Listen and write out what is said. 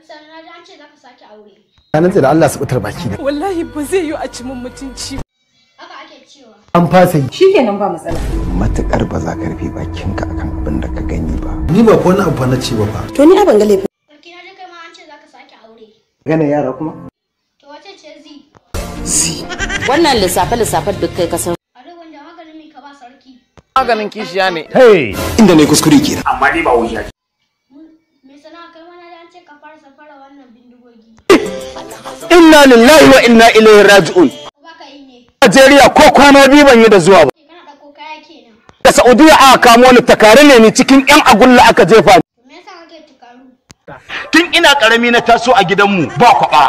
Sani, na ji an ce zaka sake aure. Ranar da Allah su butar baki da. Wallahi ba zai yi a ci mun mutunci. Haka ake cewa. An fasa yi. Shikenan, ba matsala. Matukar ba za ka rufe bakinka akan abin da ka gani ba. Ni ba ko wani abu na ce ba fa. To ni a ban ga laifin. Sarki, na ji kai ma an ce zaka sake aure. Gane yara kuma? To wace ce zi? Si. Wannan lissafe-lissafen duk kai ka san. A duk wanda maganin me ka ba sarki? Maganin kishiya ne. Hey! Inda ne kuskure kenan. Amma dai ba wuya. Me sana'a, kai ma na ji an ce ka fara safara wannan bindigogi. Inna lillahi wa inna ilaihi raji'un. Ko baka yi ne? Najeriya ko kwana biyu ban yi da zuwa ba. Kana ɗauko kaya kenan. Da Saudiya aka kamo ni, takare ne ni, cikin yan agulla aka jefa ni. To me yasa kake tukaru? Tun ina karami na taso a gidanmu ba kwaba.